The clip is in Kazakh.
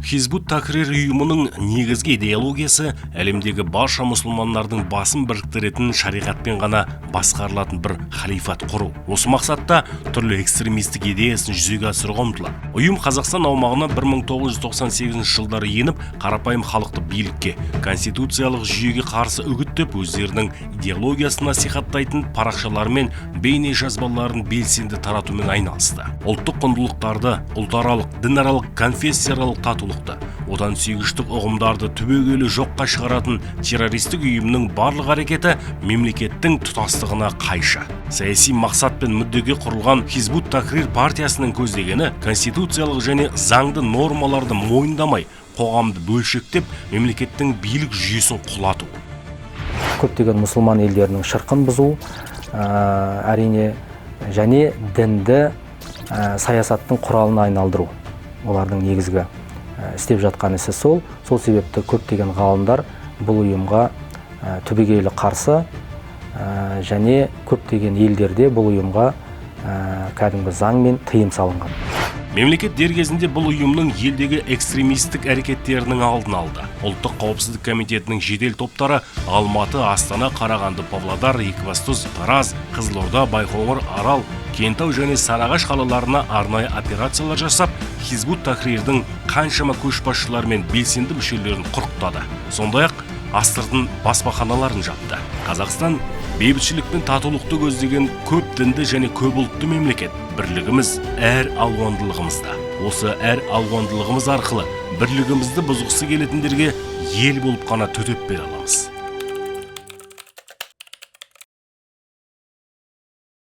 Хизбут Тахрир ұйымының негізгі идеологиясы – әлемдегі барша мұсылмандардың басын біріктіретін, шариғатпен ғана басқарылатын бір халифат құру. Осы мақсатта түрлі экстремистік идеясын жүзеге асыруға ұмтылады. Ұйым Қазақстан аумағына 1998 жылдары еніп, қарапайым халықты билікке, конституциялық жүйеге қарсы үгіттеп, өздерінің идеологиясын насихаттайтын парақшалар мен бейне жазбаларын белсенді таратумен айналысты. Ұлттық құндылықтарды, ұлтаралық, дінаралық, конфессияаралық татулықты, отансүйгіштік ұғымдарды түбегейлі жоққа шығаратын террористік ұйымның барлық әрекеті мемлекеттің тұтастығына қайшы. Саяси мақсат пен мүддеге құрылған Хизбут Тахрир партиясының көздегені – конституциялық және заңды нормаларды мойындамай, қоғамды бөлшектеп, мемлекеттің билік жүйесін құлату. Көптеген мұсылман елдерінің шырқын бұзу, әрине, және дінді саясаттың құралына айналдыру. Олардың негізгі істеп жатқан ісі сол. Сол себепті көптеген ғалымдар бұл ұйымға түбегейлі қарсы және көптеген елдерде бұл ұйымға кәдімгі заңмен тыйым салынған. Мемлекет дер кезінде бұл ұйымның елдегі экстремистік әрекеттерінің алдын алды. Ұлттық қауіпсіздік комитетінің жедел топтары Алматы, Астана, Қарағанды, Павлодар, Екібастұз, Тараз, Қызылорда, Байқоңыр, Арал, Кентау және Сарыағаш қалаларына арнайы операциялар жасап, Хизбут Тахрирдің қаншама көшбасшылары мен белсенді мүшелерін құрықтады, сондай ақ астыртын баспаханаларын жапты. Қазақстан – бейбітшілік пен татулықты көздеген көп дінді және көп ұлтты мемлекет. Бірлігіміз әр алуандылығымызда. Осы әр алуандылығымыз арқылы бірлігімізді бұзғысы келетіндерге ел болып қана төтеп бере аламыз.